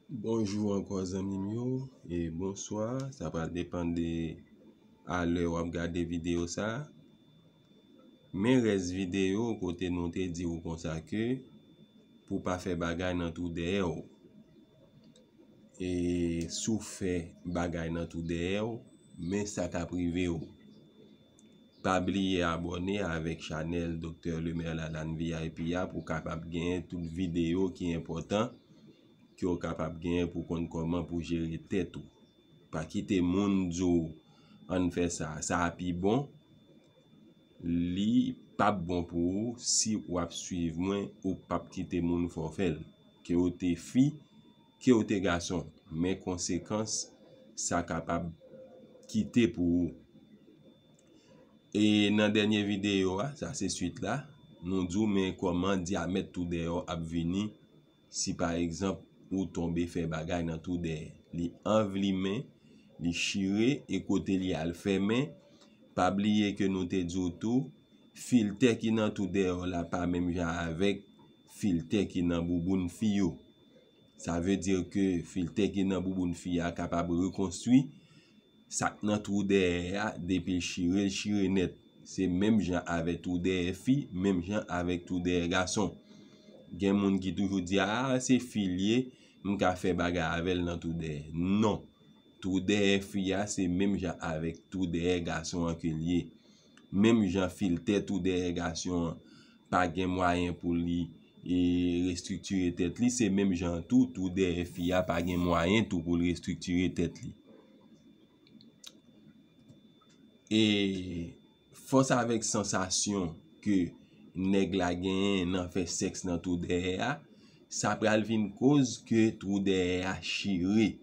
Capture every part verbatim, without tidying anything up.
Bonjou ankò zanmi m yo, e bonswa, sa pral depann de a lè w ap gade videyo sa. Men rès videyo kote nou te di w konsa ke pou w pa fè bagay nan twou dèyè w. E si w fè bagay nan twou dèyè w, men sa k ap rive w. Pa bliye abòne avèk chanèl Doktè Lemerlalanne V I P a pou w kapab genyen tout videyo ki enpòtan ke w kapab genyen pou w konn kòman pou w jere tèt ou. Pa kite moun di w ann fè sa, sa a pi bon. Li p ap bon pou ou si w ap swiv mwen, ou p ap kite moun fè w fè l. Ke w te fi, ke w te gason, men konsekans sa kapab kite pou ou. E nan dènye videyo a, sa se swit la, nou di w men kòman dyamèt twou dèyè w ap vini si pa egzanp ou tonbe fè bagay nan twou dèyè. Li anvlimen, li chire e kote li al fèmen. Pa bliye ke nou te di w tou, filtè ki nan twou dèyè w la pa menm jan avèk filtè ki nan bouboun fi yo. Sa vle di ke filtè ki nan bouboun fi a kapab rekonstwi sa k nan twou dèyè a, depi l chire, l chire nèt. Se menm jan avèk twou dèyè fi, menm jan avèk twou dèyè gason. Gen moun ki toujou di, "A, se fi l ye, m ka fè bagay avè l nan twou dèyè." Non. Twou dèyè fi a, se menm jan avèk twou dèyè gason an ke l ye. Menm jan filtè twou dèyè gason an pa gen mwayen pou li e restriktire tèt li, se menm jan tou, twou dèyè fi a pa gen mwayen tou pou l restriktire tèt li. E fòs avèk sansasyon ke nèg la genyen nan fè sèks nan twou dèyè a, sa pral vin koz ke twou dèyè a chire.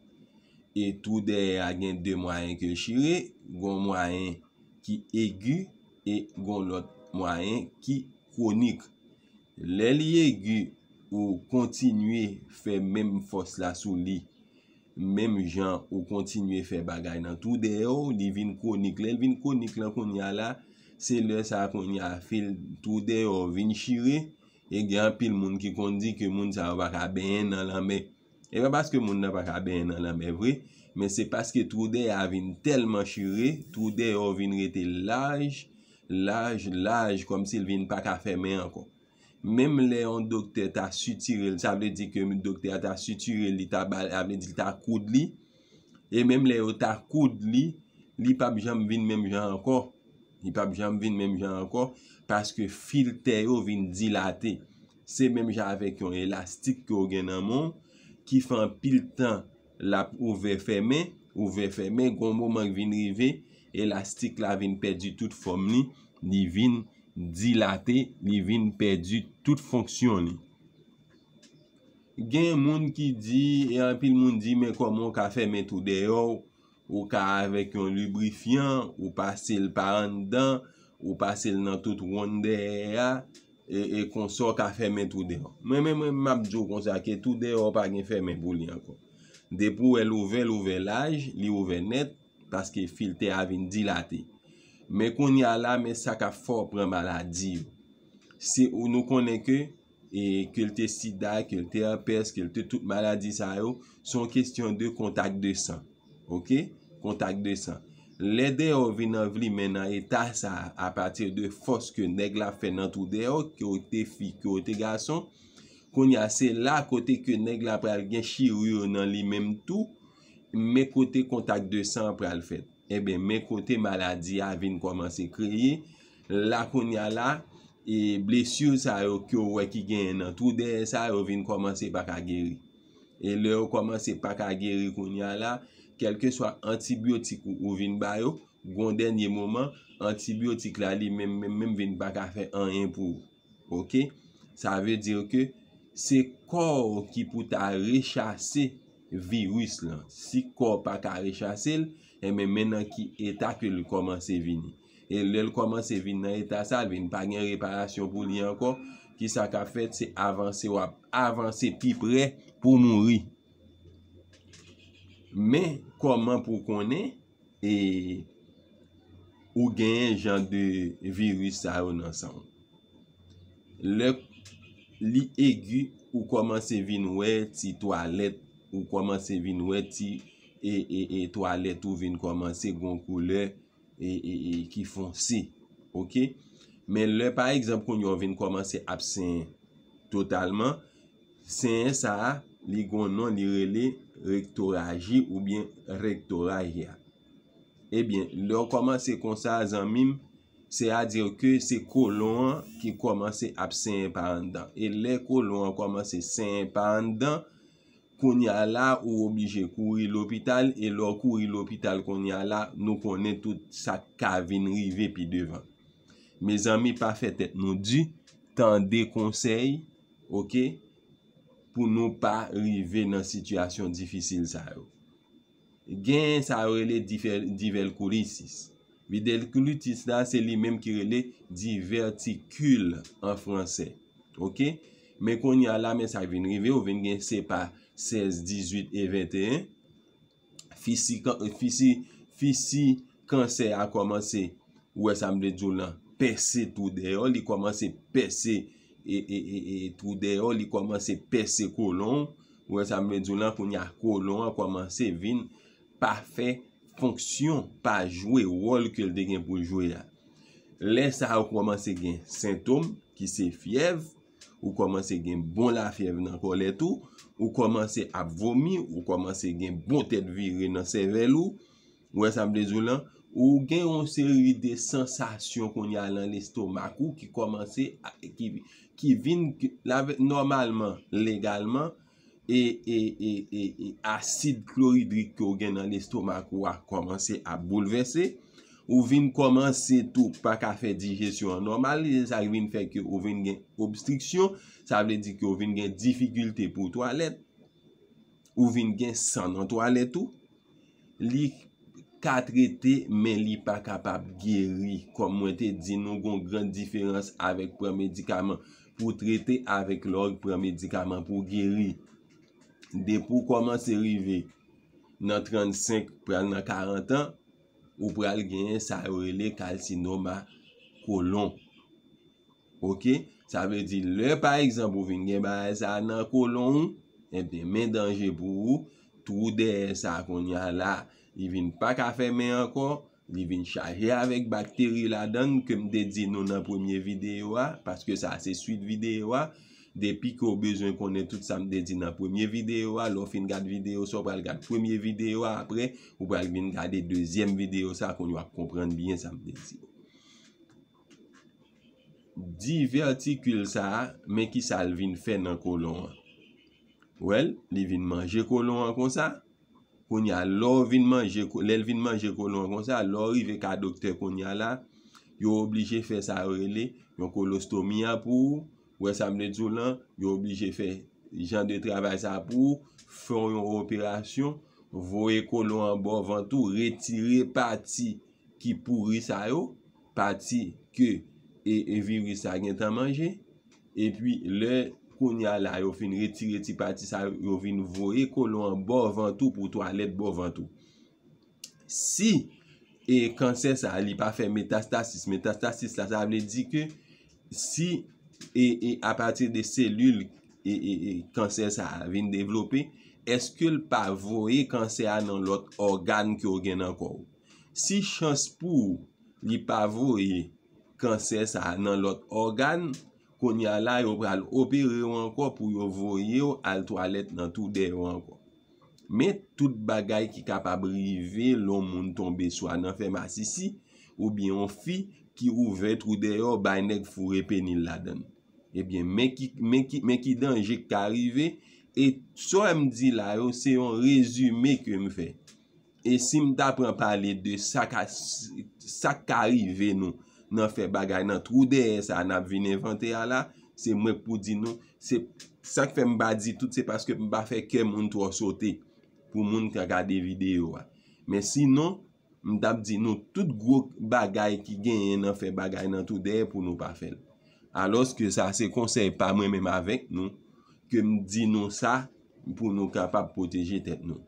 E twou dèyè a gen de mwayen ke l chire, gon mwayen ki egi e gon lòt mwayen ki kwonik. Lè li egi, ou kontinye fè menm fòs la sou li, menm jan ou kontinye fè bagay nan twou dèyè w, li vin kwonik. Lè l vin kwonik lan kounye a la, se lè sa a kounye a fil twou dèyè w vin chire, e gen anpil moun ki konn di ke moun sa yo pa ka benyen nan lanmè. E pa paske moun nan pa ka benyen nan lanmè vre, men se paske twou dèyè a vin tèlman chire, twou dèyè w vin rete laj, laj, laj, kòmsi l vin pa ka fèmen ankò. Menm lè yon doktè ta sitire l, sa vle di ke doktè a ta sitire l, li ta ba, sa vle di l ta koud li. E menm lè yo ta koud li, li p ap janm vin menm jan ankò. Li p ap janm vin menm jan ankò, paske filtè yo vin dilate. Se menm jan avèk yon elastik ke w gen nan men w, ki fè anpil tan l ap ouvè fèmen, ouvè fèmen, gon moman k vin rive, elastik la vin pèdi tout fòm li, li vin dilate, li vin pèdi tout fonksyon li. Gen moun ki di, e anpil moun di, men kòman w ka fèmen twou dèyè w, ou ka avèk yon librifyan, ou pase l pa anndan, ou pase l nan tout wonn dèyè a, e, e konsa w ka fèmen twou dèyè w. Mwen menm, mwen, m ap di w konsa ke twou dèyè w pa gen fèmen pou li ankò. Depi w wè l ouvè, l ouvè laj, li ouvè nèt, paske filtè a vin dilate. Men kounye a la, men sa k ap fè w pran maladi yo. Se ou nou konnen ke, e, ke l te sida, ke l te èpès, ke l te tout maladi sa yo, se yon kesyon de kontak de san. Oke? Kontak de san. Lè dèyè w vin anvlimen nan eta sa a, apati de fòs ke nèg la fè nan twou dèyè w, ke w te fi, ke w te gason, kounye a se la kote ke nèg la pral gen chiryo nan li menm tou, men kote kontak de san an pral fèt. Enben, men kote maladi a vin kòmanse kreye. La kounye a la, e blesi sa yo ke w wè ki genyen nan twou dèyè sa yo vin kòmanse pa ka geri. E lè yo kòmanse pa ka geri kounye a la, kèlkeswa antibyotik ou, ou vin ba yo, gon dènye moman, antibyotik la li menm, menm, menm vin pa ka fè anyen pou ou. Oke? Sa vle di ke se kò w ki pou ta rechase viris lan. Si kò w pa ka rechase l, enben, men nan ki eta ke l kòmanse vini. E lè l kòmanse vin nan eta sa, l vin pa gen reparasyon pou li ankò. Kisa k ap fèt? Se avanse, w ap avanse pi pre pou mouri. Men, kòman pou w konnen e ou genyen jan de viris sa yo nan san w? Lè li egi, ou kòmanse vin wè ti twalèt, ou kòmanse vin wè ti e, e, e twalèt ou vin kòmanse gon koulè e, e, e ki fonse. Oke? Men lè, pa egzanp, kounye a w vin kòmanse ap senyen totalman, senyen sa a, li gon non, li rele rektoraji oubyen rektoraji a. Ebyen, lè w kòmanse konsa, zanmi m, sètadi ke se kolon an ki kòmanse ap senyen pa anndan. E lè kolon an kòmanse senyen pa anndan, kounye a la, ou oblije kouri lopital, e lè w kouri lopital kounye a la, nou konnen tout sa k ka vin rive pi devan. Mezanmi, pa fè tèt nou di, tande konsèy, oke, pou nou pa rive nan sitiyasyon difisil sa yo. Gen sa yo rele dife-, diverticulitis. Diverticulitis la, se li menm ki rele diverticule an fransè. Oke? Men kounye a la, men sa k vin rive, ou vin gen sepa sèz, dizuit e venteyen. Fisi kan-, fisi, fisi kansè a kòmanse, ou wè sa m vle di w lan, pèse tou dèyè, li kòmanse pèse e, e, e, e tou dèyè, li kòmanse pèse kolon, ou wè sa m vle di w lan, kounye a kolon an kòmanse vin pa fè fonksyon, pa jwe wòl ke l te gen pou l jwe a. Lè sa a, ou kòmanse gen sentòm ki se fyèv, ou kòmanse gen bon lafyèv nan kòlèt ou, ou kòmanse ap vomi, ou kòmanse gen bon tèt vire nan sèvèl ou, ou wè sa m vle di w lan, ou gen yon seri de sansasyon kounye a nan lestomak ou ki kòmanse a, ki, ki vin, ki, la, nòmalman, legalman, e, e, e, e, e asid kloridrik ke w gen nan lestomak ou a kòmanse ap boulvèse. Ou vin kòmanse tou pa ka fè dijesyon an nòmal, e se sa k vin fè ke ou vin gen obstriksyon, sa vle di ke ou vin gen difikilte pou twalèt, ou vin gen san nan twalèt ou. Li ka trete, men li pa kapab geri. Kòm mwen te di nou, gon gran diferans avèk pran medikaman pou trete avèk lè w pran medikaman pou geri. Depi w kòmanse rive nan trannsenk, pral nan karant an, ou pral genyen sa yo rele kalsinoma kolon. Oke? Sa vle di, lè, pa egzanp, ou vin gen bagay sa a nan kolon ou, ebyen, men danje pou ou, twou dèyè sa a kounye a la, li vin pa ka fèmen ankò, li vin chaje avèk bakteri ladan l, ke m te di nou nan premye videyo a, paske sa a se swit videyo a. Depi ke w bezwen konnen tout sa m te di nan premye videyo a, lè w fin gad videyo sa, w pral gad premye videyo a, apre, ou pral vin gade dezyèm videyo sa a, kounye a w ap konprann byen sa m te di. Divètikil sa a, men ki sa l vin fè nan kolon an. Ou wè l, li vin manje kolon an konsa. Kounye a, lè w vin manje ko-, lè l vin manje kolon an konsa, lè w rive ka doktè kounye a la, yo oblije fè sa yo rele yon kolostomi a pou ou. Ou wè sa m vle di w lan, yo oblije fè jan de travay sa a pou ou, fè w yon operasyon, voye kolon an bò vant ou, retire pati ki pouri sa yo, pati ke e, e viris sa gentan manje. Epi lè kounye a la yo fin retire ti pati sa yo, yo vin voye kolon an bò vant ou pou twalèt bò vant ou. Si e kansè sa li pa fè metastasis, metastasis la sa vle di ke si e, e apati de selil e, e, e kansè sa vin devlope, èske l pa voye kansè a nan lòt ògàn ke w gen nan kò w? Si chans pou ou li pa voye kansè sa a nan lòt ògàn, kounye a la yo pral opere w ankò pou yo voye w al twalèt nan twou dèyè w ankò. Men tout bagay ki kapab rive lè yon moun tonbe swa nan fè masisi, oubyen yon fi ki ouvè twou dèyè w bay nèg foure peni l ladan l. Ebyen, men ki, men ki, men ki danje k ka rive, e sa m di la yo, se yon rezime ke m fè. E si m ta pran pale de sa ka, sa k ka rive nou nan fè bagay nan twou dèyè sa n ap vin envante a la, se mwen k pou di nou, se sa k fè m pa di tout, se paske m pa fè kè moun twò sote pou moun ka gade videyo a. Men sinon, m t ap di nou tout gwo bagay ki genyen nan fè bagay nan twou dèyè pou nou pa fè l. Alòske sa se konsèy pa mwen menm avèk nou, ke m di nou sa pou nou kapab pwoteje tèt nou.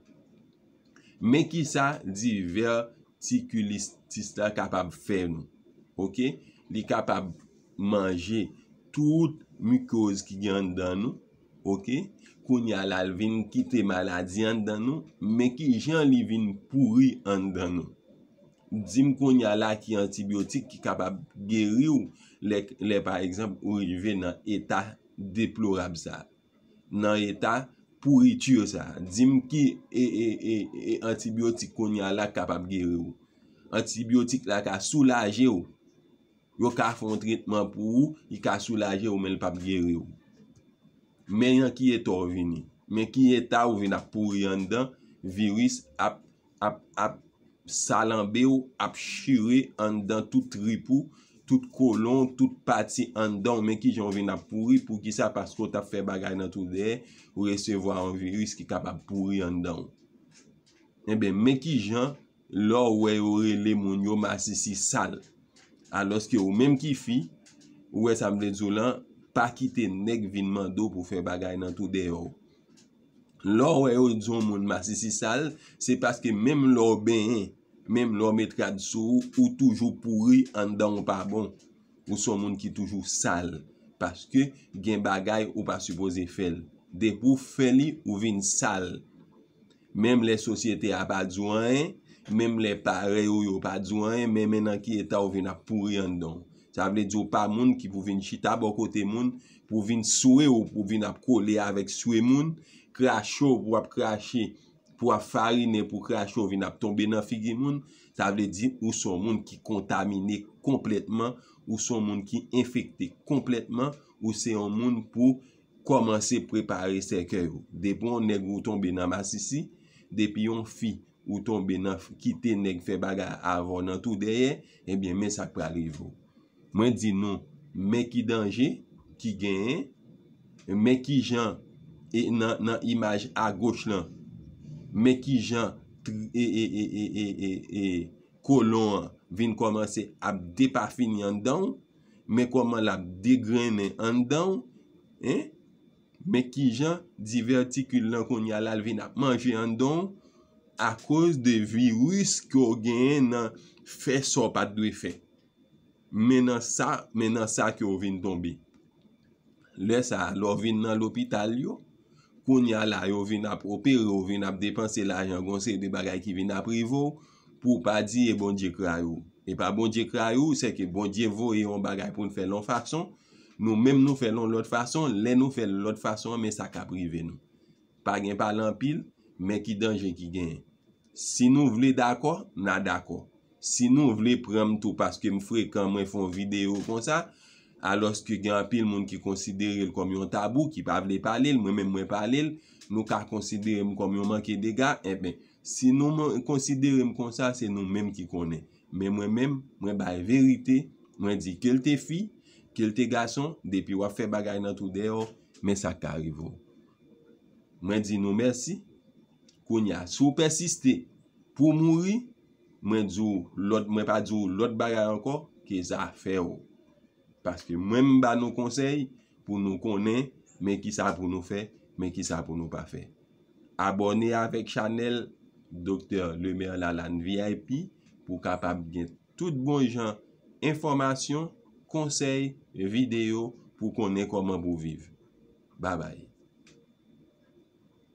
Men kisa divètikilitis la kapab fè nou. Oke? Li kapab manje tout mikoz ki gen anndan nou. Oke? kounye a la l vin kite maladi anndan nou, men ki jan li vin pouri anndan nou. Di m kounye a la ki antibyotik ki kapab geri w lè, lè pa egzanp ou rive nan eta deplorab sa, nan eta pouriti sa. Di m ki e, e, e, e antibyotik kounye a la k kapab geri w. Antibyotik la ka soulaje w. Yo ka fè yon tretman pou ou, li ka soulaje w, men l p ap geri w. Men nan ki eta w vini. Men ki eta w vin ap pouri anndan, viris ap, ap, ap salanbe w, ap chire anndan tout trip ou, tout kolon, tout pati anndan w. Men ki jan w vin ap pouri, poukisa? Paske w t ap fè bagay nan tou dèyè, ou resevwa yon viris ki kapab pouri anndan w. Enben, men ki jan lè w wè yo rele moun yo masisi sal. Alòske ou menm ki fi, ou wè sa m vle di w lan, pa kite nèg vin mande w pou fè bagay nan tou dèyè w. Lè w wè yo di yon moun masisi sal, se paske menm lè w benyen, menm lè w met rad sou ou, ou toujou pouri anndan w pa bon. Ou se yon moun ki toujou sal. Paske gen bagay ou pa sipoze fè l. Depi w fè li, ou vin sal. Menm lè sosyete a pa di w anyen, menm lè parèy ou yo pa di w anyen, men, men nan ki eta w vin ap pouri anndan w. Sa vle di w pa moun ki pou vin chita bò kote moun, pou vin swe w, pou vin ap kole avèk swe moun, krache w, pou w ap krache, pou w ap farinen, pou krache w vin ap tonbe nan figi moun. Sa vle di ou se yon moun ki kontamine konplètman, ou se yon moun ki enfekte konplètman, ou se yon moun pou kòmanse prepare sèkèy ou. Depi yon nèg ou tonbe nan masisi, depi yon fi ou tonbe nan f-, kite nèg fè bagay avè w nan tou dèyè, ebyen, men sa k pral rive w. Mwen di nou, men ki danje ki genyen, men ki jan, e nan, nan imaj agoch lan, men ki jan tr-, e, e, e, e, e, e, e, kolon an vin kòmanse ap depafini anndan w, men kòman l ap degrennen anndan w, en? Men ki jan divètikil lan kounye a la l vin ap manje anndan w akoz de viris ke w genyen nan fè sa w pa t dwe fè. Men nan sa, men nan sa ke w vin tonbe. Lè sa a, lè w vin nan lopital yo, kounye a la, yo vin ap opere w, vin ap depanse lajan, gon seri de bagay ki vin ap rive w, pou w pa di e Bondye kraye w. E pa Bondye kraye w, se ke Bondye voye yon bagay pou n fè l yon fason, nou menm nou fè l yon lòt fason, lè nou fè l lòt fason an, men sa k ap rive nou. Pa gen pale anpil, men ki danje ki genyen. Si nou vle dakò, n a dakò. Si nou vle pran m tou paske m frekan, mwen fè yon videyo konsa, alòske gen anpil moun ki konsidere l kòm yon tabou, ki pa vle pale l, mwen menm mwen pale l, nou ka konsidere m kòm yon manke dega, enben, si nou man-, konsidere m konsa, se nou menm ki konnen. Men mwen menm, mwen bay verite, mwen di ke l te fi, ke l te gason, depi w ap fè bagay nan tou dèyè w, men sa k ka rive w. Mwen di nou mèsi. Kounye a, si w pèsiste pou w mouri, mwen di w lòt, mwen pa di w lòt bagay ankò ke zafè w. Paske mwen m ba nou konsèy pou nou konnen men kisa pou nou fè, men kisa pou nou pa fè. Abòne avèk chanèl Doktè Lemaire Lalanne V I P pou w kapab gen tout bon jan enfòmasyon, konsèy, videyo pou w konnen kòman pou w viv. Babay.